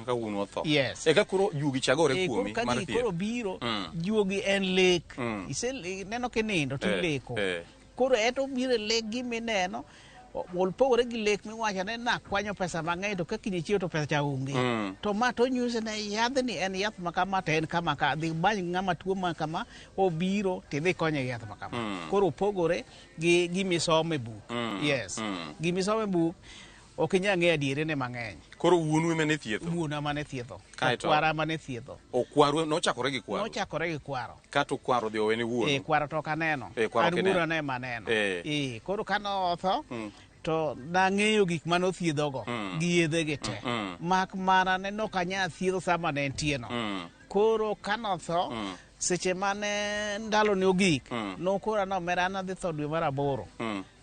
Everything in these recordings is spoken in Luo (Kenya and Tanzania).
ka wuonu otho. Yes. Eka koro juogi cha gore Eh, koro kuomi ka mar gigi thieth. koro biro juogi en lek Ise neno kinindo to Eh, ileko eh. koro eto obiro e lek gima ineno opogore gi lek miwacho ni nakwanyo pesa mang'eny to ka kiny ichiew to pesa cha onge to ma to onyisi ni yadhni en yath ma kama to en kama ka dhi many ng'ama tuo ma kama obiro tidhi konye gi yath ma kama koro opogore gi gimisomo e buk yes gimisomo e buk ok inyal ng'eyo adierine mang'eny Koro wuonu ema ne thietho. wuona mane thiedho Kaeto? kwara mane thiedho Okwaru nochakore gi kwaru. nochakore gi kwaro Kato kwaro odhi owene wuonu. Eh, kwaro to ok aneno Eh, kwaro an ok ineno. wuora ne ema aneno Eh. Eh, koro ka notho to nang'eyo gik mane othiedhogo gi yedhegi te mak mana ne nok anyal thiedho sama ne entie no koro ka notho seche mane ndalone ogik nokora ni omera an adhi tho dwe mar aboro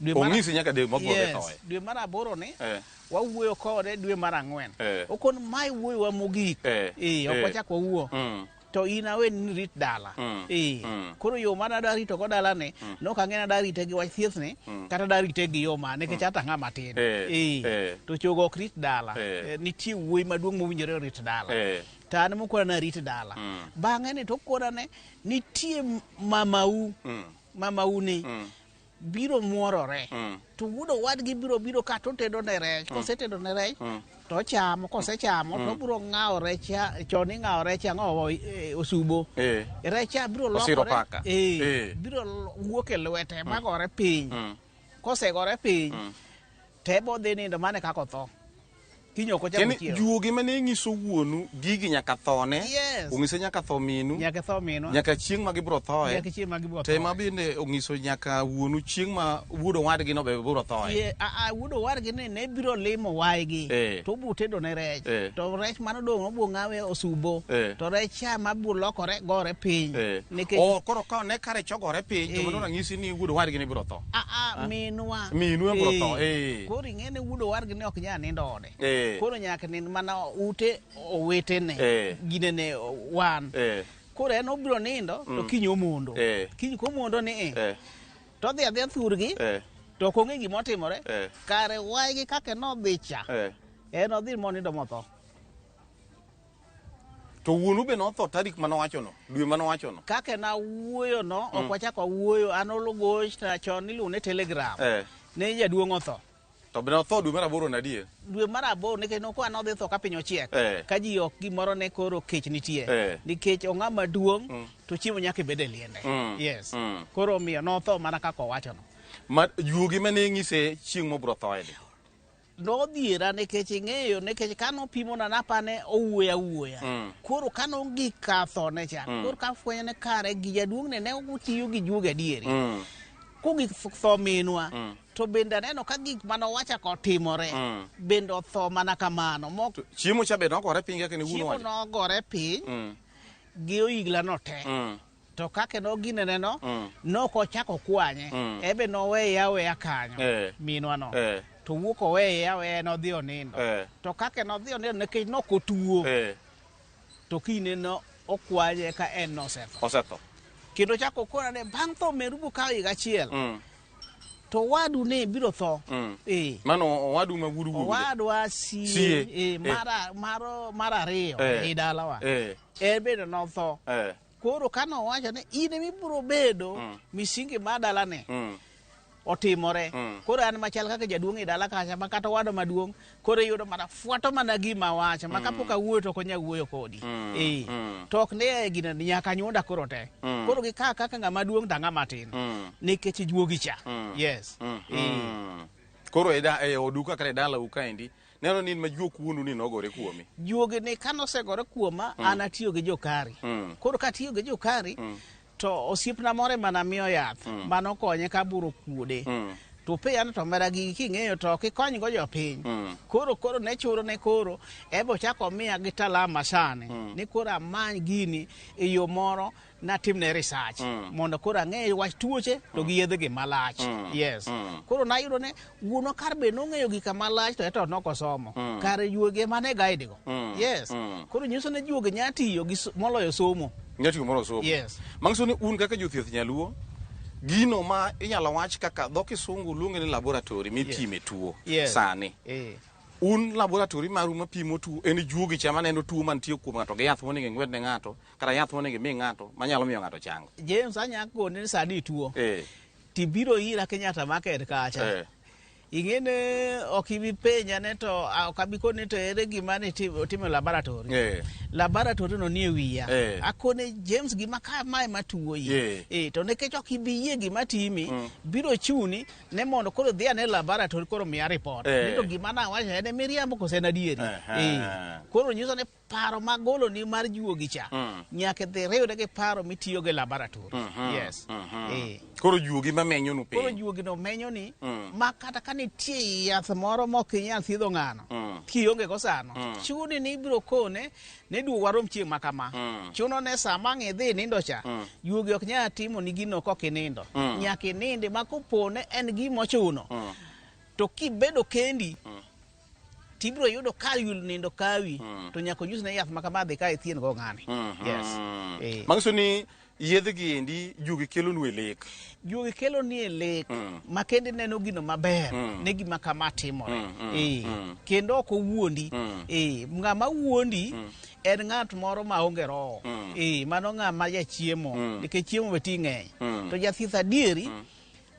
Dwe mar- Ong'isi nyaka dwe mabiro dhi Yes, thoe. dwe mar aboro ni Eh. wawuoyo kode dwe mar ang'wen Eh. okon mae wuoyowa mogik Eh. Eh, ok Eh. wachak wawuo to in awe ni rit dala Eh. Koro yo mane adwa rito go dalani nok ang'e ni adwa rite gi wach thieth ni kata adwa rite gi yo mane nikech ata ng'ama tin Eh. Eh. Eh. To chogo ok rit dala Eh. Eh, nitie wuoyi maduong' mowinjore orit dala Eh. To an mokona ni arit dala bang'e ni to okona ni nitie mamau mamau ni biro muorore to wuod owadgi biro biro ka to otedo ne rech kosetedo ne rech to ochamo kosechamo to obiro ng'awo rech cha chon ing'awo rech ang'o eh, osubo Eh. rech cha biro Osiro lokore paka. eh, Eh. biro wuok e lwete magore piny kosegore piny to ebo dhi nindo mane kaka otho Kiny ok ochako Tiende chiewo. juogi mane nyiso wuonu gigi nyaka thone. Yes. Ong'ise nyaka tho minu. Nyaka tho minwa. Nyaka chieng' ma gibiro thoe. Nyaka chieng' ma gibiro To ema thoe. bende ong'iso nyaka wuonu chieng' ma wuod owadgi no be biro thoe. Ye, a, a, wuod owadgi ni ne biro limo waygi Eh. to obiro tedo ne rech Eh. to rech mano dong' obiro ng'awe osubo Eh. to rech cha ma biro lokore gore piny Eh. nikech Oh, koro ka ne kare chogore piny to Eh. mano ranyisi ni wuod owadgi ni biro tho. a, a, minwa Minu ema biro tho, eh. koro ing'e ni wuod owadgi ni ok nyal nindo ode Eh. koro nyaka nind mana ute owetene Eh. ginene wan Eh. koro en obiro nindo to kiny omondo Eh. kiny komondo ni e Eh. to odhi adhiya thurgi Eh. to ok ong'e gima otimore Eh. kare waygi kaka nodhi cha Eh. en odhi monindo motho To wuonu be notho tarik mane owachono, dwe mane owachono. Kaka nawuoyo no, ok wachako wawuoyo, an ologochna chon niluongo ni telegram Eh. ne jaduong' otho. To be notho dwe mar aboro nadier? Dwe mar aboro nikech nokoa nodhi tho ka piny ochiek. Eh. Ka ji ok gimoro ne koro kech nitie. Eh. Nikech ong'ama duong' to chiemo nyaka ibed e liende. Yes. Koro omiyo notho mana kaka owachono. Ma juogi mane ng'ise chieng' mobiro thoe ni. Nodhiera nikech ing'eyo nikech kane opimona napane owuoyo awuoya. Koro kane ogik ka thone cha, koro kafwenyo ni kare gi jaduong'ni ne otiyo gi juogi adieri. Kogik tho minwa, to bende aneno ka gik mane owacho ka otimore, bende otho mana kamano. Mok, Chiemo cha be nogore piny kaka ne wuon chiemo owacho. nogore piny gi oigla no te. To kaka noginene no, nok ochako kwanye, ebe noweye aweya kanyo, Eh. minwa no. Eh. To wuok oweye aweya nodhi onindo. Eh. To kaka nodhi onindo nikech nok otuo, Eh. to kinyne no okwanye ka en nosetho. Osetho. Kendo chako okona ni bang' tho meru bukawo higa achiel, to owadu ni biro tho. Eh. Mano owadu ma wuod wuon. Owadwa sie, Sie. eh, Eh. mar ariyo Eh. ei dalawa. Eh. En bende notho. Eh. Koro kane owacho ni in ema ibiro bedo misingi mar dalani otimore. Koro an machal kaka jaduong' e dala kacha ma kata owadwa maduong' koro iyudo mana fwato mana gima awacho ma kapok awuoyo to ok onyal wuoyo kodi. Eh. To ok ne gina nyaka nyuonda koro te. Koro gikawa kaka ng'ama duong' to ang'ama tin. Nikech juogi cha. Yes. Eh. Koro e, da, e odu kaka e dalau kaendi neno ni in ma juok wuonu ni nogore kuomi. Juogi ni kane osegore kuoma an atiyo gi jokari. Koro katiyo gi jokari to osiepna moro ema namiyo yath manokonye ka bur okuode. To penja ni to omera gigi king'eyo to ok ikonygo jopiny. Koro koro ne chuno ne koro ebe ochako omiya gi talam masani ni koro amany gini e yo moro natimne research mondo koro ang'e wach tuoche to gi yedhe gi malach. Yes. Koro nayudo ni wuonwa kar be nong'eyo gika malach to eto nok osomo. Kare juogi ema ne guide go. Yes. Koro nyiso ni juogi nya tiyo gi moloyo somo. Nya tiyo moloyo somo. Yes. Manyiso ni un kaka jothieth nyaluo, gino ma inyalo wach kaka dho kisungu luonge ni laboratory mipime tuo Yes. sani. Eh. Un laboratory maru mapimo tuo en juogi cha maneno tuo mantie kuom ng'ato gi yath monego ing'wed ne ng'ato kata yath monego imi ng'ato manyalo miyo ng'ato chango. James anya koni ni sani ituo. Eh. Tibiro ira Kenyatta Market kacha. Eh. Ing'e ok ibi penja ne to ok abi koni to ere gima ne timo e laboratory. Eh. Laboratory no nie wiya. Eh. Akone James gima ka mae matuoyi. Eh. Eh, to nikech ok ibi yie gima timi, biro chuni ne mondo koro dhi ane laboratory koro miya report. Eh. Ni to gima nawacho en miriambo kose en adieri. Aha. Eh. Koro nyiso ni paro magolo ni mar juogi cha nyaka dhi riwre gi paro mitiyo go e laboratory. Yes. Eh. Koro juogi mamenyonu Koro piny. juogi no menyo ni ma kata ka nitie yath moro mok inyal thiedho ng'ano kionge go sano, chuni ni ibiro kone ni duog warom chieng' ma kama. Chuno ne sama ang' idhi nindo cha, juogi ok nyal timo ni gino kok inindo. Nyaka inindi ma kopo ne en gima ochuno to kibedo kendi tibiro yudo ka yul nindo kawi to nyaka onyis ne yath ma kama dhi ka ithien go ng'ani. Yes. Eh. Manyiso ni yedhe gi endi juogi kelonu e lek. Juogi kelo ni e lek ma kendo ineno gino maber ne gima kama timore. Eh, kendo ok owuondi. Eh, ng'ama wuondi en ng'at moro ma onge roho. Eh, mano ng'ama jachiemo nikech chiemo be ti ng'eny. To jathieth adieri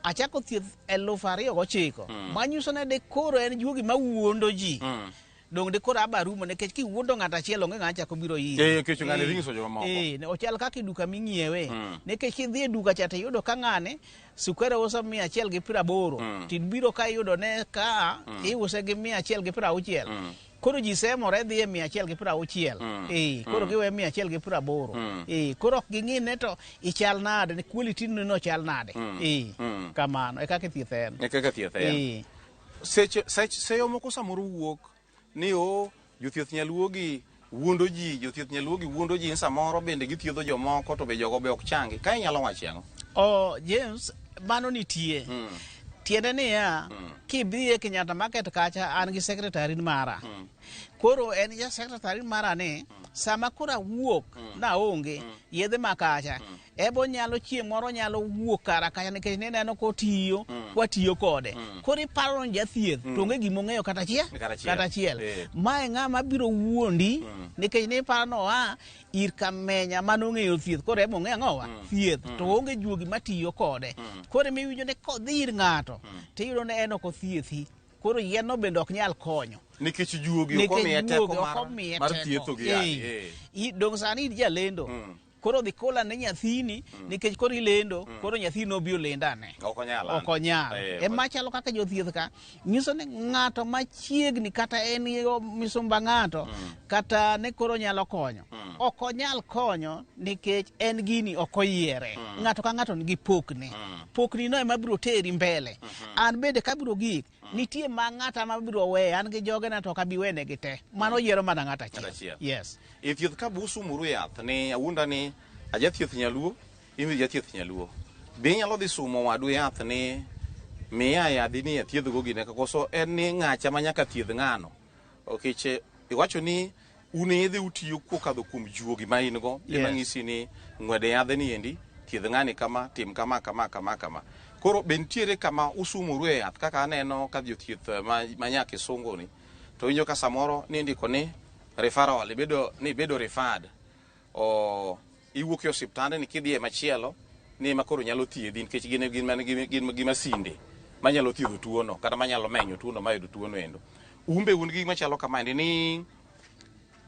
achako thieth 2009 manyiso ni de koro en juogi mawuondo ji. Dong de koro abarumo nikech kiwuondo ng'ato achiel onge ng'ama chako biro iri. Eh, nikech ng'ani dhi nyiso jomamoko. Eh, ochal kaka e duka ming'iewe. Nikech kidhi e duka cha tiyudo ka ng'ani sukari uso 180, tibiro ka iyudo ne ka iuse gi 160. Koro ji semore dhi e 160. Eh, koro giwe 180. Eh, koro ok ging'i ne to ichal nade, ni quality ni no chal nade. Eh, kamano e kaka thieth en. E kaka thieth en. Eh. Seche seyo moko samoro wuok ni o jothieth nyaluo gi wuondo ji, jothieth nyaluo gi wuondo ji ni samoro bende githiedho jomoko to be jogo be ok changi. Ka inyalo wacho ang'o? O James, mano nitie. Tiende niya, kidhi e Kenyatta Market kacha an gi secretary mara. Koro en ja secretary mara ni sama koro awuok naonge yedhe ma kacha ebo nyalo chieng' moro nyalo wuok kara kacha nikech nineno kotiyo kwatiyo kode. Koro iparo ni jathieth to onge gima ong'eyo kata achiel Kata achiel. kata achiel. Eh. Mae ng'ama biro wuondi nikech niparo ni oa ir kamenya manong'eyo thieth koro ema ong'eyo ang'owa thieth to onge juogi matiyo kode. Koro emiwinjo ni kodhi ir ng'ato tiyudo ni en ok othiethi koro yien no bende ok nyal konyo. Nikech juogi ok Nikech omiye teko juogi ok mar, omiye mar teko. thietho gi yath. Eh. Eh. Dong sani in jalendo koro dhi kola ne nyathini nikech koro ilendo koro nyathini nobi olendane. Ok onyal. Ok onyal. Eh, Ema chalo kaka jothieth ka nyiso ni ng'ato machiegni kata en yo misumba ng'ato kata ne koro nyalo konyo ok onyal konyo nikech en gini ok oyiere. Ng'ato ka ng'ato nigi pokne. Pokni no ema biro teri mbele. An bende kabiro gik nitie ma ng'ata ma biro weyo an gi jogena to ok abi wenegi te. Mano yiero mana ng'ato Ng'ato achiel. achiel. Yes. E thieth ka busumuru yath ni awuonda ni ajathieth nyaluo, in be jathieth nyaluo. Be inyalo dhi sumo wadu yath ni miya yadhi ni athiedhgo gine koso en ni ng'acha ma nyaka thiedh ng'ano. Okech iwacho ni un yedhe utiyo kokadho kuom juogi ma in go ema Yes. ng'isi ni ng'wede yadhe ni endi thiedh ng'ani kama tim kama kama kama kama. Koro be nitiere kama usumoru e yath kaka aneno ka jothieth ma nya kisungu ni to winjo ka samoro ni indiko ni referral ibedo ni ibedo referred o iwuok e osiptande ni kidhi e machielo ni ema koro nyalo thiedhi nikech gin man gin gi masinde manyalo thiedho tuono kata manyalo menyo tuono mayudo tuono endo. Un be un gi gima chalo kamaendi ni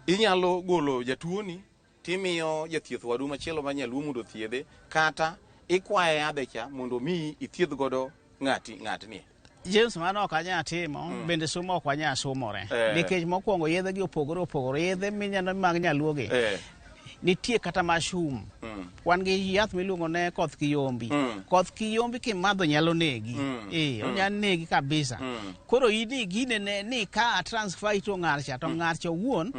inyalo golo jatuoni timiyo jathieth wadu machielo ma nyaluo mondo othiedhe kata ikwaye yadhe cha mondo omiyi ithiedh godo ng'ati ng'atni. James mano ok anyal timo bende sumo ok wanyal sumore Eh. nikech mokwongo yedhe gi opogore opogore yedhe minyalo mag nyaluo gi Eh. nitie kata mashum wan gi yath miluongo ne koth kiyombi. Koth kiyombi kimadho nyalo negi. Eh, onyalo negi kabisa. Koro in igine ne ni ka transfer to ng'ar cha to ng'ar cha owuon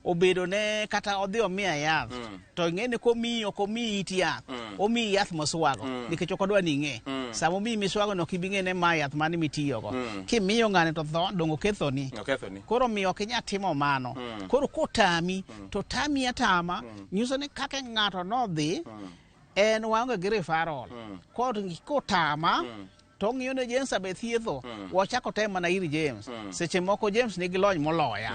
obedo ne kata odhi omiya yath to ing'e ni komiyi ok omiyi it yath omiyi yath moswago nikech ok odwa ni ing'e sama omiyi miswago no ok ibi ng'e ni ma yath mane mitiyogo kimiyo ng'ani to tho dong okethoni. Okethoni. Koro miyo ok inyal timo mano. Koro kotami to tami atama nyiso ni kaka ng'ato nodhi en waonge gi referral. Kotama To ong'iyo ni James abe thietho, wachako tem mana ir James. Seche moko James nigi lony moloya.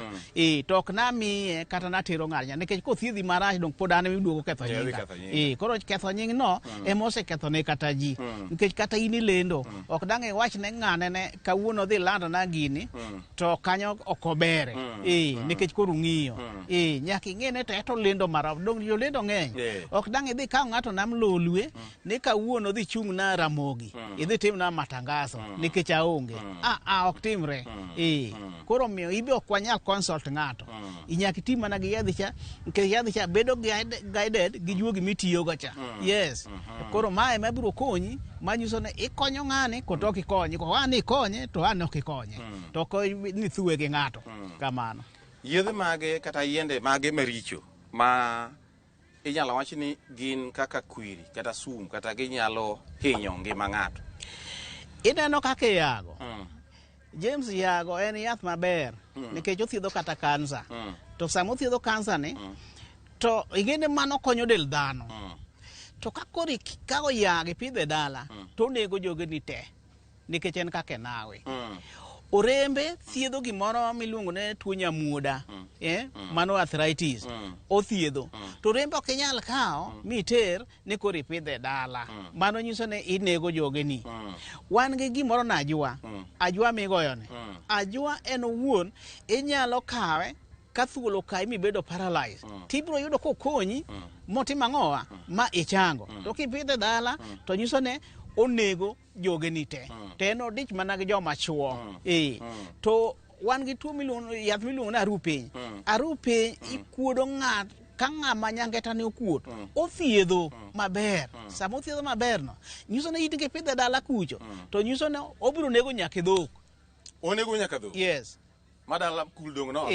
To ok namiye kata natero ng'ato nikech kothiedhi marach dong pod an emiduogo ketho nyinga. Koro ketho nying no ema oseketho ne kata ji. Nikech kata in ilendo, ok dang' iwach ne ng'ane ne kawuono dhi landona gini, to kanyo ok obere. Nikech koro ung'iyo. Nyaka ing'e ni to eto lendo marom. Dong jolendo ng'eny. Ok dang' idhi kaw ng'ato nam lolwe ni kawuono dhi chung' na Ramogi. Idhi timna matangazo nikech aonge. Ok timre. Koro omiyo ibe ok wanyal consult ng'ato. Nyaka iti mana gi yadhi cha, nikech yadhi cha bedo guided gi juogi mitiyogo cha. Yes. Koro mae ema biro konyi, manyiso ni ikonyo ng'ani kod ok ikonye. Ko an ikonye to an ok ikonye. To ok ni thuwe gi ng'ato. Kamano. Yedhe mage kata yiende mage maricho ma inyalo wach ni gin kaka kwiri kata sum kata ginyalo hinyo ngima ng'ato? Ineno kaka iyago. James, yago en yath maber nikech othiedho kata kansa. To sama othiedho kansa ni, to ing'e ni mano konyo del dhano. To ka koro ikawo yago ipidho e dala, to onego jogeni te nikech en kaka enawi. Orembe thiedho gimoro miluongo ni tuo nyamuoda, mano arthritis, othiedho. To orembe ok inyal kawo miter ni koro ipidhe e dala. Mano nyiso ni inego jogeni. Wan gi gimoro na ajwa, ajwa migoyoni. Ajwa en owuon inyalo kawe ka thuol okayi mibedo paralyzed. Tibiro yudo kokonyi motimo ang'owa ma ichango. To kipidhe dala to nyiso ni onego jogeni te. To en odich mana gi joma chuo. To wan gi tuo miluongo, yath miluongo ni aru piny. Aru piny ikuodo ng'at ka ng'ama nyangeta ne okuot, othiedho maber. Sama othiedho maber no, nyiso ni in kipidhe dala kucho, to nyiso ni obiro nego nyaka dhok. Onego nyaka dhok? Yes. Madala kul dong' nono.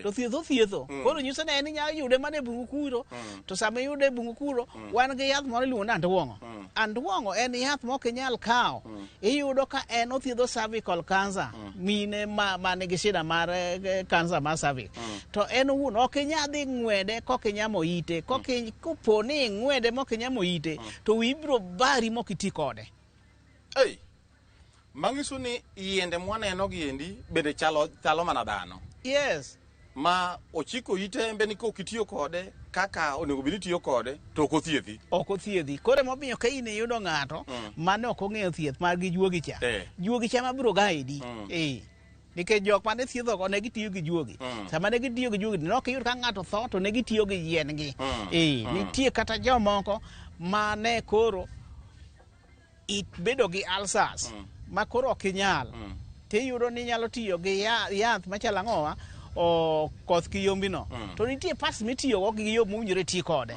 To thietho thietho. Koro nyiso ni en inyalo yude mana e bungu kuro. To sama iyude e bungu kuro, wan gi yath moro iluongo ni anduong'o. Anduong'o en yath ma ok inyal kawo. Iyudo ka en othiedho cervical cancer. Mine ma nigi shida mar cancer mar cervix. To en owuon ok inyal dhi ng'wede kok inyamo ite. Kopo ni ing'wede mok inyamo ite, to wiyi biro bari mok iti kode. Ei. Manyiso ni yiende mwaneno gi endi bende chalo mana dhano. Yes. Ma ochiko ite embe ni kok itiyo kode kaka onego bed ni itiyo kode to ok othiedhi. Ok othiedhi. Koro emomiyo ka in iyudo ng'ato mane ok ong'eyo thieth mar gi juogi cha. Juogi cha mabiro gaidi. Nikech jok mane thiedhogo ne gitiyo gi juogi. Sama ne gitiyo gi juogi, ne ok iyud ka ng'ato tho to ne gitiyo gi yien gi. Nitie kata jomoko mane koro bedo gi ulcers ma koro ok inyal. Tiyudo ni inyalo tiyo gi yath machalo ang'owa, o koth kiyombi no. To nitie parts mitiyogo gi yo mowinjore ti kode.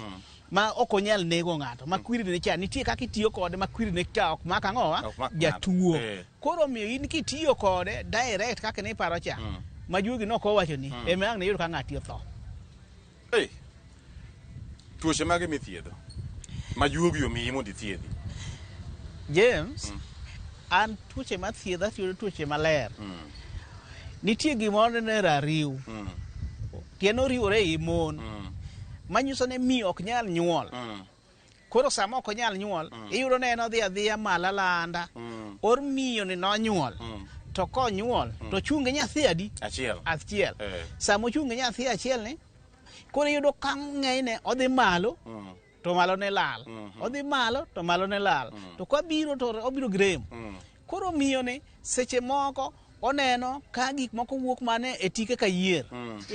Ma ok onyal nego ng'ato, ma kwiri ne cha, nitie kaka itiyo kode ma kwiri ne cha ok mak ang'owa, jatuo. Koro omiyo in kitiyo kode direct kaka ne iparo cha, ma juogi nok owacho ni, ema ang' ne iyud ka ng'ati otho. Tuoche mage mithiedho? Ma juogi omiyi mondo ithiedhi? James, an tuoche mathiedho, athiedho tuoche maler. Nitie gimoro ne rariw. Tiende oriwore ei mon. Manyiso ni miyo ok nyal nyuol. Koro sama ok onyal nyuol, iyudo ni en odhi adhiya malo alanda. Or miyo ni nonyuol. To konyuol, to chung' gi nyathi adi? Achiel. Achiel. Sama ochung' gi nyathi achiel ni, koro iyudo ka ng'enyne odhi malo, to malo ne lal. Odhi malo, to malo ne lal. To kobiro to obiro gi rem. Koro miyo ni seche moko oneno ka gik moko wuok mane e tike ka yier.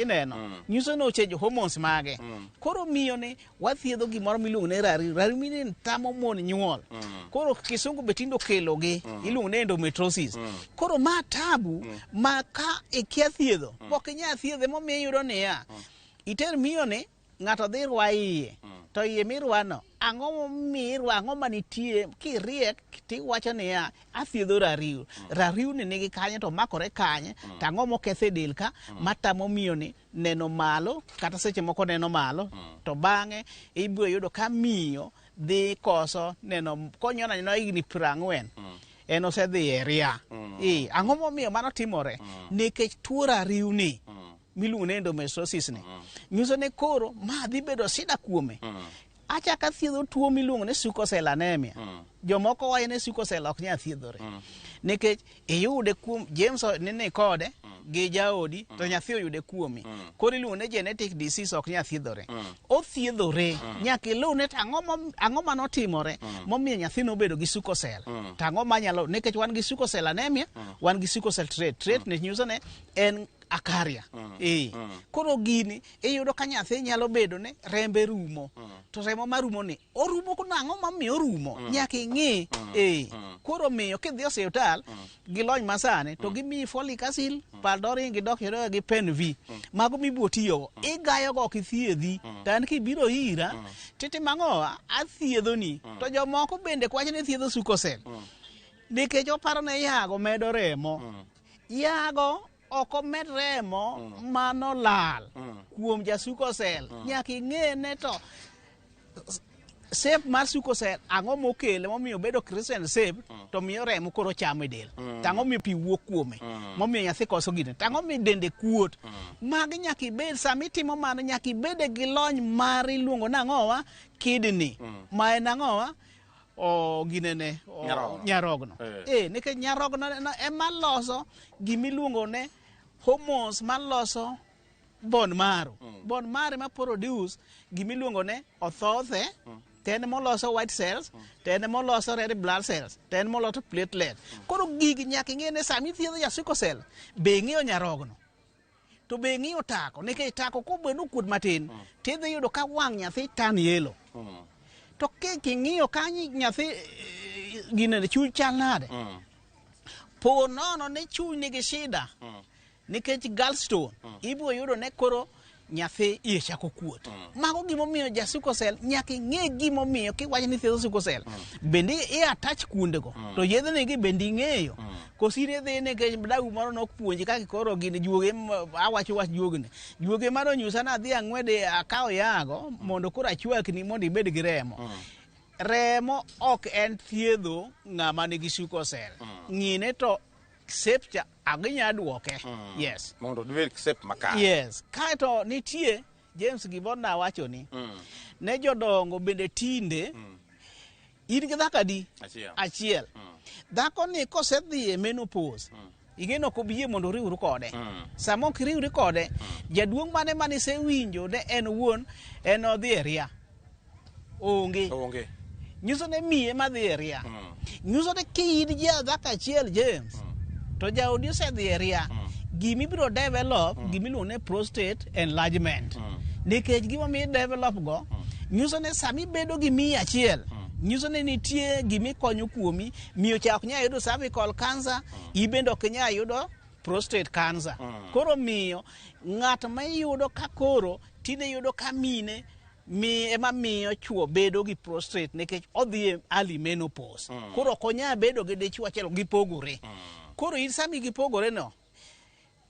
Ineno. Nyiso ni ochenjo hormones mage. Koro miyo ni wathiedho gimoro miluongo ni rariw. Rariw meaning tamo mon nyuol. Koro kisungu be tinde okelo gi, iluongo ni endometriosis. Koro ma tabu ma ka ikia thiedho, ok inyal thiedhe momiyo iyudo niya, iter miyo ni ng'ato dhi rwa iye, to iye mirwano, ang'o momiyo irwa, ang'o manitie, kiriek tiwacho niya, athiedho rariw. Rariw ni nigi kanye to makore kanye, to ang'o moketho e del ka, matamo miyo ni neno malo, kata seche moko neno malo, to bang'e ibiro yudo ka miyo dhi koso neno, konyono anena higni 40. En osedhi e ria. Ang'o momiyo mano timore? Nikech tuo rariw ni, miluongo ni endometriosis ni, nyiso ni koro ma dhi bedo shida kuome. Achako athiedho tuo miluongo ni sickle cell anemia. Jomoko wacho ni sickle cell ok nyal thiedhore. Nikech iyude kuom James ni ni kode gi jaodi to nyathi oyude kuomi. Koro iluongo ni genetic disease ok nyal thiedhore. Othiedhore. Nyaka iluw ni to ang'o manotimore momiyo nyathi nobedo gi sickle cell. To ang'o manyalo nikech wan gi sickle cell anemia, wan gi sickle cell trait. Trait ni nyiso ni en a carrier. Eh. Koro gini iyudo ka nyathi nyalo bedo ni rembe rumo. To remo marumo ni orumo ko nang'o mamiyo orumo? Nyaka ing'i. Eh. Koro miyo kidhi e osiptal gi lony masani to gimiyi folic acid, paldorin gi doxycycline gi pen V. Mago mibuo tiyogo. Igayogo ok ithiedhi. To an kibiro ira titimo ang'o? Athiedhoni. To jomoko bende kwacho ni thiedho sickle cell. Nikech oparo ni yago medo remo. Yago ok omed remo mano lal kuom ja sickle cell. Nyaka ing'e ne to shape mar sickle cell ang'o mokele momiyo obedo crescent shape to miyo remo koro chamo e del. To ang'o miyo pi wuok kuome momiyo nyathi koso gine. To ang'o miyo dende kuot. Magi nyaka ibed sama itimo mano nyaka ibed gi lony mar iluongo nang'owa kidney ma en ang'owa o ginene Nyarogno. nyarogno. Eh, nikech nyarogno no ema loso gimiluongo ne hormones maloso bone marrow. Bone marrow ema produce gimiluongo ne othothe, to en moloso white cells, to en moloso red blood cells, to en moloso platelet. Koro gigi nyaka ing'e ni sama ithiedho ja sickle cell, be ing'iyo nyarogno? To be ing'iyo tako? Nikech tako kobedo ni okuot matin, tidhi yudo ka wang' nyathi turn yellow. To king'iyo kanyo nyathi gine chuny chal nade? Po nono ni chuny nigi shida nikech gallstone, ibiro yudo ne koro nyathi iye chako kuot. Mago gimomiyo ja sickle cell nyaka ing'e gimomiyo kiwacho ni thiedho sickle cell. Bende i attach kuondego to yedhe negi bende ing'eyo. Koso in idhi nikech dau moro nokpuonji kaka koro gini juoge awacho wach juogni. Juoge mane onyisa ni adhi ang'wed akaw yago mondo koro achwakni mondo ibed gi remo. Remo ok en thiedho ng'ama nigi sickle cell. Ng'ine to shape cha aginya duoke. Yes. Mondo obed shape makare. Yes. Kaeto nitie James gimoro nawacho ni ne jodongo bende tinde in gi dhako adi? Achiel. Achiel. Dhako ni kosedhi e menopause, ing'e ni ok obi yie mondo oriwru kode. Sama ok iriwri kode, jaduong' mane mane isewinjo ne en owuon en odhi e ria. Onge. Onge. Nyiso ni miye madhi e ria. Nyiso ni ki in ja dhako achiel James, to jaodi osedhi e ria, gimibiro develop gimiluongo ni prostate enlargement. Nikech gimomiyo develop go, nyiso ni sama ibedo gi miyo achiel, nyiso ni nitie gimikonyo kuomi, miyo cha ok nyal yudo cervical cancer, in bende ok inyal yudo prostate cancer. Koro miyo ng'at ma iyudo ka koro tinde iyudo ka mine mi ema miyo chuo bedo gi prostate nikech odhi e early menopause. Koro ok onyal bedo gi dichuo achiel gipogore. Koro in sami gipogore no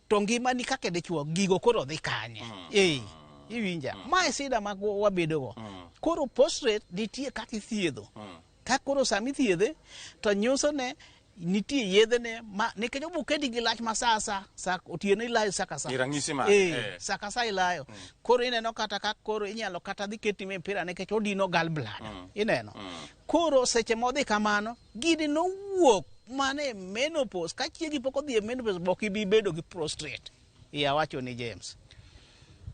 to ngimani kaka dichuo gigo koro dhi kanye? Eh, iwinja. Ma e shida ma wabedo go. Koro prostate nitie kaka ithiedho. Ka koro sami ithiedhe to nyiso ne nitie yedhe ne ma nikech obuketi gi lach ma sa sa sa otieno ilayo sa ka sa. Gi ranyisi mage, Eh, eh. sa ka sa ilayo. Koro ineno kata ka koro inyalo kata dhi keti mpira nikech odino gallbladder. Ineno. Koro seche modhi kamano, gini nowuok mana e menopause. Ka chiegi pok odhi e menopause, bok ibi bedo gi prostate. Iya wacho ni James.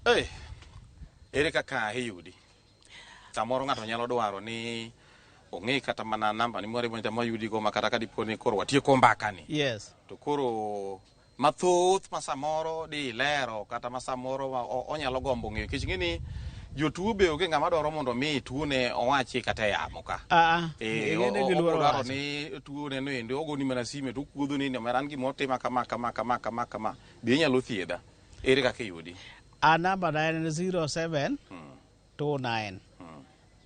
Eh, ere kaka iyudi? Samoro ng'ato nyalo dwaro ni ong'e kata mana namba ni moro ma yudigo ma kata ka dipo ni koro watieko mbaka ni. Yes. To koro mathoth ma samoro di ilero kata ma samoro onyalo gombo ng'eyo nikech ing'e ni jotuo be onge ng'ama dwaro mondo mi tuone owachi kata e yamo ka. Ah, Eh, ing'e ni giluoro odwaro wacho. ni tuone no endo ogoni mana sime to okuodho ni omera an gima otima kama kama kama kama kama be inyalo thiedha. Ere kaka iyudi? A namba na en 07 29 92 18 14 0 2 9 Ng'ama abiriyo? 0 7 2 9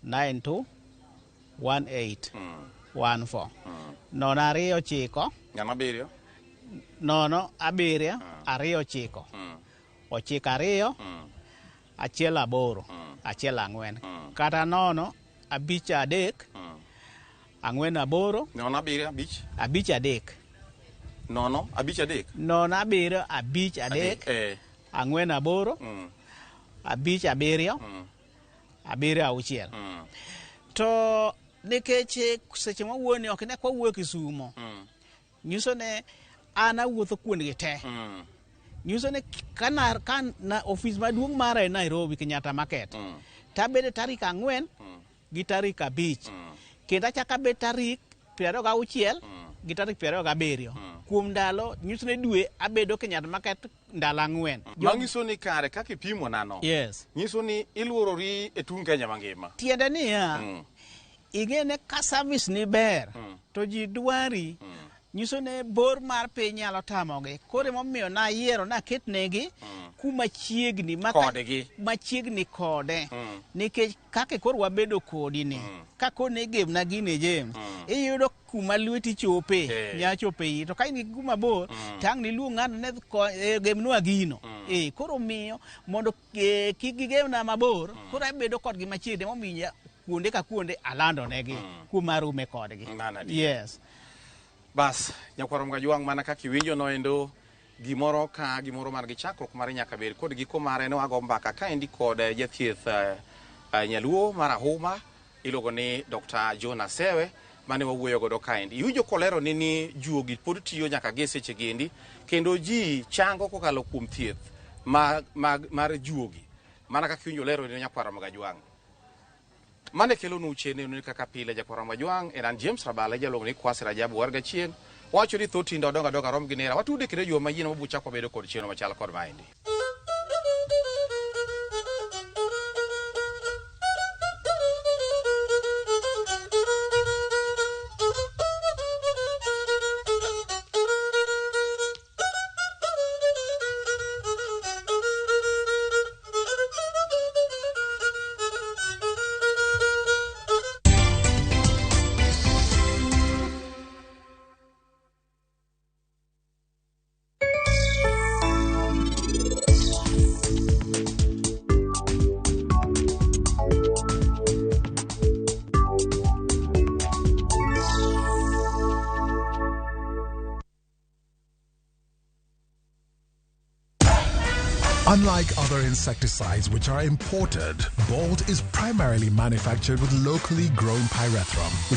9 2 1 8 1 4 kata 0 5 3 4 8 0 7 5 5 3 0 5 3 0 7 5 3 4 8 5 7 7 6. To nikech seche mawuoyo ni ok ne kwa wuoyo Kisumo. Nyiso ne an awuotho kuondgi te. Nyiso ni ka na ofis maduong' mara e Nairobi Kenyatta Market. Tabede tarik 4 gi tarik 5. Kendo achako abet tarik 26 gi tarik 27. Kuom ndalo nyiso ni dwe abedo Kenyatta Market ndalo 4. Manyiso ni kare kaka ipimo nano. Yes. Nyiso ni iluorori e tung Kenya mangima. Tiende niya, ing'e ni ka service ni ber to ji dwari. Nyiso ni bor mar piny nyalo tamogi. Koro emomiyo nayiero naket negi kuma chiegni Kodgi. machiegni kode. Nikech kaka koro wabedo kodi ni, ka koro igemna gini James, iyudo kuma lweti chope, nya chope iyi. To ka in gi kuma bor, to ang' niluong ng'ato ne gemnwa gino. Koro miyo mondo kik gigemna mabor, koro abedo kodgi machiegni emomiyo kuonde ka kuonde alando negi kuma arume kodgi. Yes. Bas, nyakwaro Mgajwang' mana kaka iwinjo noendo gimoro ka gimoro man gi chakruok mare nyaka bed kod giko mare. Ne wago mbaka kaendi kod jathieth nyaluo mar ahuma iluongo ni Dr. John Asewe mane wawuoyo godo kaendi. Iwinjo kolero ni juogi pod tiyo nyaka gi seche gendi kendo ji chango kokalo kuom thieth mar juogi mana kaka iwinjo lero ni nyakwaro Mgajwang'. Mane kelo nu chenro ni kaka pile jakwaro Mgajwang' en an James Rabala jaluongo ni Kwasi Rajabu Warga chien. Wacho ni thoth tindo odongo adonga rom gi nera. Watude kendo juma manyien mabuchako wabedo kod chenro machal kod maendi. Unlike other insecticides which are imported, Bolt is primarily manufactured with locally grown pyrethrum, which